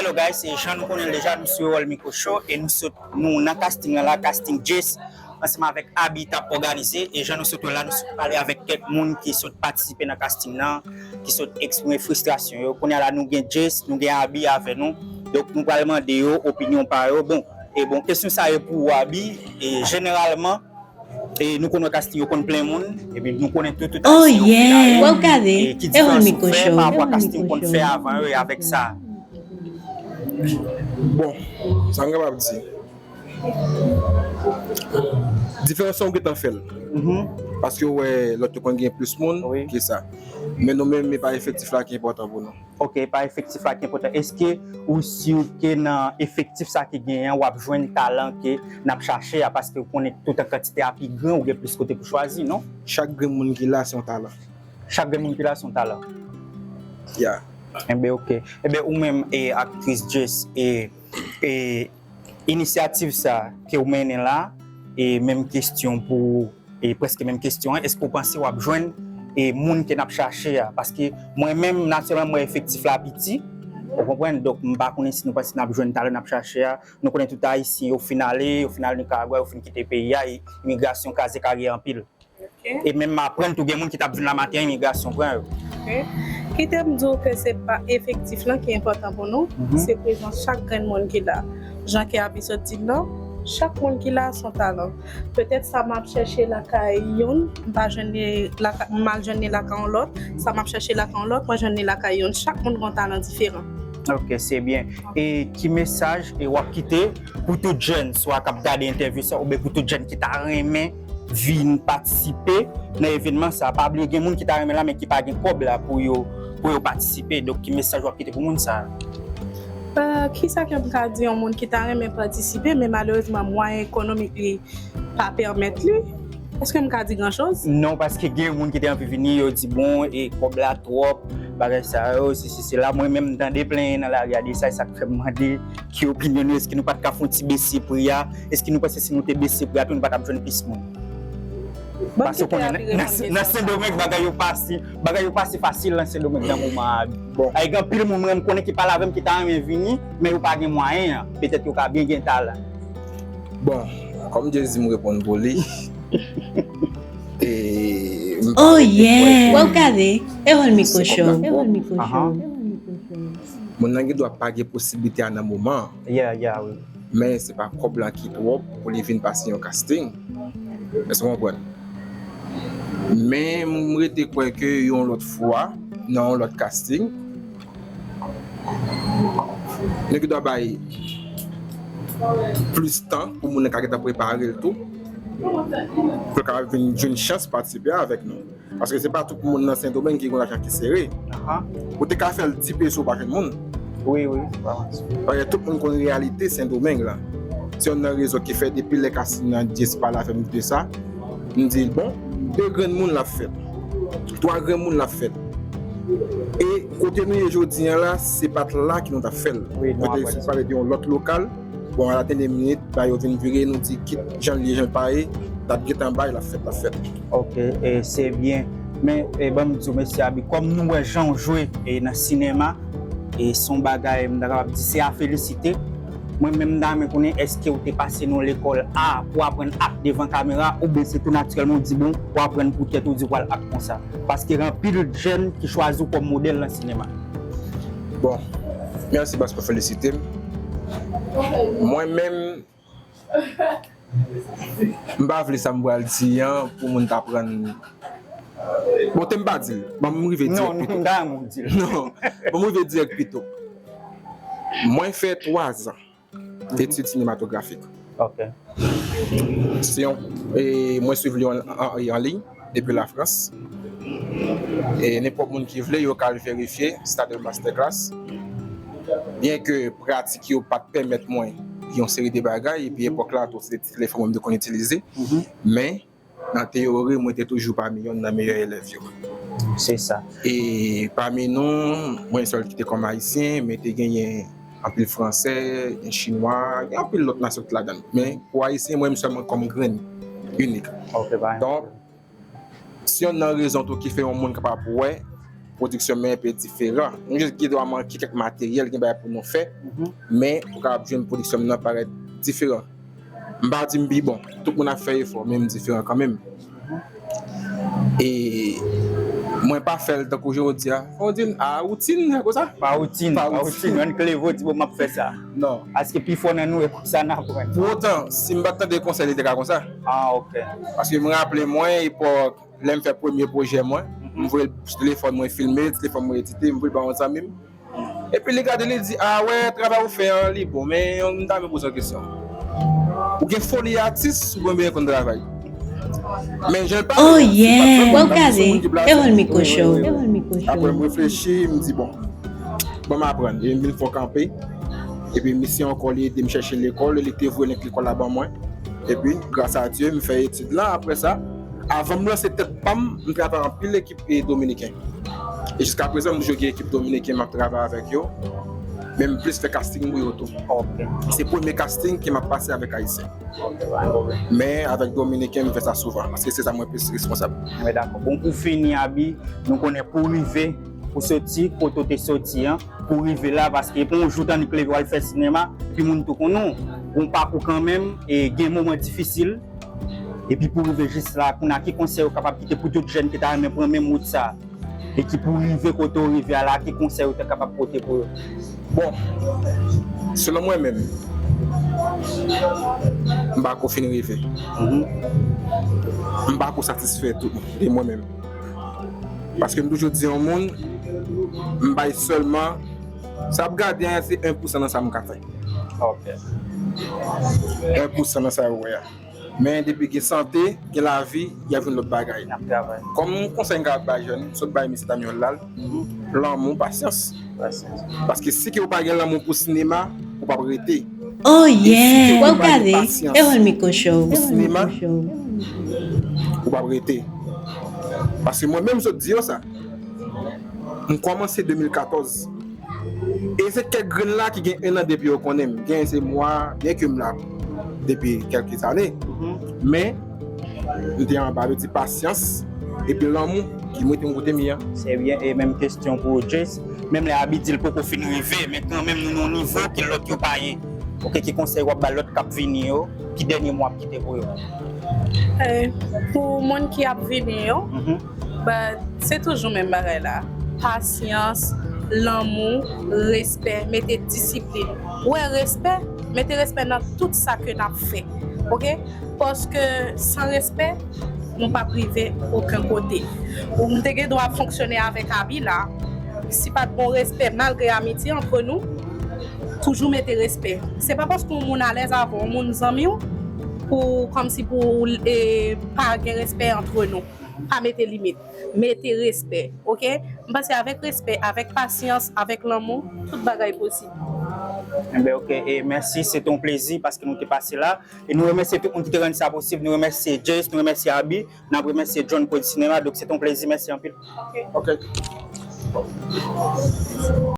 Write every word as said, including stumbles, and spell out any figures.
Hello guys, e jan nou konnen l deja, nou sou Erol Micro Show e nou sot, nou nan casting lan la, casting Jess ansanm avèk Abi t ap òganize. E jan nou sot wè la, nou sot pale avèk kèk moun ki sot patisipe nan casting nan, ki sot eksprime fristrasyon yo. Kounye a la, nou gen Jess, nou gen Abi avè nou. Donk nou pral mande yo opinyon pa yo. Bon, e bon, kesyon sa yo pou ou, Abi. E jeneralman, e nou konn wè casting yo konn plen moun, epi nou konnen tou, tout Ayisyen yo fin ale. E ki diferans ou fè pa rapò a casting ou konn fè avan yo e avèk sa? Bon, sa m kapab di, diferans lan ou gentan fè l. Paske ou wè lòt yo konn gen plis moun ke sa. Men nou menm, e pa efektif la ki enpòtan pou nou. Ok, pa efektif la ki enpòtan. Èske ou si ke nan efektif sa ki genyen an, w ap jwenn talan ke n ap chache a? Paske ou konnen tout an kantite a pi gran, ou gen plis kote pou chwazi, non? Chak grenn moun ki la se yon talan. Chak grenn moun ki la se yon talan. Yeah. Enben, ok. Enben, ou menm, e aktris Jess, e, e inisyativ sa ke w mennen la, e menm kesyon pou ou, e prèske menm kesyon an, èske w panse w ap jwenn e moun ke n ap chache a? Paske mwen menm, natirèlman, mwen efektif la piti, ou konprann? Donk, m pa konnen si nou panse n ap jwenn talan n ap chache a. Nou konnen tout Ayisyen, yo fin ale, yo fin al Nikaragwa, yo fin kite peyi a, e imigrasyon kraze karyè anpil. E menm m aprann tou gen moun ki t ap vin la maten an, imigrasyon pran yo. Kite m di w ke se pa efektif lan ki enpòtan pou nou, se prezans chak grenn moun ki la. Jan ke Abi sot di l lan, chak moun ki la se yon talan. Petèt sa m ap chèche lakay youn, m pa jwenn li lakay, m al jwenn li lakay yon lòt, sa m ap chèche lakay yon lòt, mwen jwenn li lakay youn. Chak moun gen yon talan diferan. Ok, se byen. E ki mesaj e w ap kite pou tout jèn, swa k ap gade entèvyou sa, oubyen pou tout jèn ki ta renmen vin patisipe nan evènman sa? Pa bliye, gen moun ki ta renmen la, men ki pa gen kòb la pou yo, pou yo patisipe. Donk, ki mesaj w ap kite pou moun sa? Kisa ke m ka di yon moun ki ta renmen patisipe, men malerezman, mwayen ekonomik li pa pèmèt li? Èske m ka di gran choz? Non, paske gen moun ki te anvi vini, yo di, bon, e kòb la twòp, bagay sa yo, sesi, sela. Mwen menm, m tande plenyen nan lari a de sa, e sa k fè m mande ki opinyon nou, èske nou pa t ka fè yon ti bese pri a? Èske nou panse si nou te bese pri a tou, nou pa t ap jwenn plis moun? Paske w konnen, nan Sendomeng, bagay yo pase, bagay yo pase fasil nan Sendomeng nan moman an. Bon. Gen anpil moun mwen konnen ki pale avè m, ki ta renmen vini, men yo pa gen mwayen an. Petèt yo ka byen gen talan. Bon, kòm Jezi m reponn pou li. E m pa regrèt kwè ke se kòb la twòp. Moun nan gen dwa pa gen posiblite a nan moman an. Men se pa kòb la ki twòp pou li vin pase yon casting. Èske w konprann? Men m rete kwè ke yon lòt fwa, nan yon lòt casting, nou gen dwa bay plis tan pou moun nan ka gentan prepare l tou, pou l kapab vin jwenn chans patisipe avèk nou. Paske se pa tout moun nan Sendomeng ki gen lajan ki sere. Ou te ka fè l di peso pa jwenn moun. Paske tout moun konn reyalite Sendomeng la. Se yonn nan rezon ki fè depi lè Cassy nan Jess pale avè m de sa, m di l, bon, de grenn moun l ap fèt, twa grenn moun l ap fèt. E kote nou ye jodi a la, se pa t la ke nou t ap fè l. Nou te pale de yon lòt lokal. Bon, a la dènye minit, ba yo vin vire, nou di kit jan l ye, jan l pa ye, dat gentan bay, l ap fèt, l ap fèt. Ok, e se byen. Men, e ban m di w, mesye Abi, kòm nou wè jan w jwe e nan sinema, e se yon bagay, m ta kapab di, se a felisite. Mwen menm, m ta renmen konnen, èske w te pase nan lekòl a pou aprann ak devan kamera, oubyen se tou natirèlman w di, bon, w aprann pou tèt ou, di w pral ak konsa? Paske gen anpil jèn ki chwazi w kòm modèl nan sinema. Bon, mèsi paske w felisite m. Mwen menm, m pa vle sa m pral di an pou moun ta pran. Bon, te m pa di l. Ban m rive dirèk pito. Non, non, m ta renmen w di l. Non, ban m rive dirèk pito. Mwen fè twa zan etid sinematografik. Ok. Se yon, e, mwen swiv li an, an, an liy depi Lafrans. E nenpòt moun ki vle, yo ka al verifye Stade Masterclass. Byenke pratik yo pa t pèmèt mwen yon seri de bagay, epi epòk la tou, se te telefòn mwen m te konn itilize. Men, nan teyori, mwen te toujou pami yonn nan meyè elèv yo. Se sa. E pami nou, mwen sèl ki te kòm Ayisyen, men te genyen anpil Fransè, gen Chinwa, gen anpil lòt nasyon ki ladan l. Men, pou Ayisyen, mwen menm sèlman kòm grenn inik. Donk, se yonn nan rezon tou ki fè yon moun kapab wè pwodiksyon mwen enpe diferan. Nou jis gen dwa manke kèk materyèl, gen bagay pou nou fè, men ou kapab jwenn pwodiksyon m nan parèt diferan. M pa di m pi bon, tout moun ap fè efò, men m diferan kanmenm. E mwen pa fè l tankou jodi a. Fò w di a woutin, se konsa? Pa woutin, pa woutin. Yon klevo di bon, m ap fè sa. Non. Paske pifò nan nou e konsa n aprann. Pou otan, si m pa t tande konsèy, li te ka konsa. Ah, ok. Paske m raple mwen, epòk, lè m fè premye pwojè mwen, m voye l sou telefòn mwen filme, telefòn mwen edite, m voye l ba yon zanmi m. Epi li gade, li di, "Ah, wè, travay ou fè an, li bon, men m ta renmen poze yon kesyon. Ou gen foli atis, ou konbyen konn travay?" Men jan l pale, oh yeah, w ap gade, e wòl mikwo show. Apre m reflechi, m di, "Bon, ban m aprann." E m vin fè kanpe. Epi misye ankò, li ede m chèche lekòl, li te voye link lekòl la ban mwen. Epi, gras a Dye, m fè etid la. Apre sa, avan m lanse tèt pa m, m travay anpil ekip e dominiken. E jiska prezan, m toujou gen ekip dominiken m ap travay avèk yo. Men m plis fè casting pou yo tou. Ok. Se premye casting ke m ap pase avèk ayisyen. Ok, pa gen pwoblèm. Men avèk dominiken, m fè sa souvan. Paske se sa mwen plis responsab. Mwen dakò. Bon, pou fini, Abi, nou konnen pou rive, pou soti, kote w te soti an, pou rive la, paske pou yon jou tann kleve w al fè sinema, epi moun tou konnen w. Gon pakou kanmenm, e gen moman difisil, epi pou rive jis la, kounye a, ki konsèy ou kapab kite pou tout jèn ki ta renmen pran menm wout sa, e ki pou rive kote w rive a la, ki konsèy ou ta kapab pote pou yo? Bon, selon mwen menm, m pa ko fin rive. Mhm. M pa ko satisfè tout de mwen menm. Paske m toujou di yon moun, m bay sèlman, sa ap gade a, se en pou san nan sa m ka fè. Ok. En pou san nan sa yo wè a. Men depi gen sante, gen lavi, y ap jwenn lòt bagay. N ap travay. Kòm konsèy m ka bay jèn, sot bay misye Damiol la, lanmou, pasyans. Paske si ke ou pa gen lanmou pou sinema, ou p ap rete. Oh yeah! W ap gade, e wòl mikwo show. Pou sinema, ou p ap rete. Paske mwen menm, sot di yo sa. M kòmanse de mil katòz. E se kèk grenn la ki gen en an depi yo konnen m. Gen se mwa, byen ke m la depi kèlke zane. Mhm. Men, m te anba, yo di pasyans, epi lanmou ki mete m kote m ye a. Se byen, e menm kesyon pou Jace. Menm lè Abi di l poko fin rive, men kanmenm nou nan yon nivo ke lòt yo pa ye. Ok, ki konsèy w ap ba lòt k ap vini yo? Ki dènye mo w ap kite pou yo? Eh, pou moun ki ap vini yo, mhm, but se toujou menm bagay la. Pasyans, lanmou, respè, mete disiplin. Ou wè respè, mete respè nan tout sa ke n ap fè. Ok? Paske san respè, nou p ap rive okenn kote. Ou m te gen dwa ap fonksyone avèk Abi la. Si pa t gon respè, malgre amitye antre nou, toujou mete respè. Se pa paske yon moun alèz avè w, yon moun zanmi w, pou, kòmsi pou, e, pa gen respè antre nou. Pa mete limit. Mete respè, ok? M panse avèk respè, avèk pasyans, avèk lanmou, tout bagay posib. Enben, ok. E mèsi, se te yon plezi paske nou te pase la. E nou remèsye tout moun ki te rann sa posib. Nou remèsye Jace, nou remèsye Abi, n ap remèsye John Code Cinema. Donk, se te yon plezi. Mèsi anpil. Ok.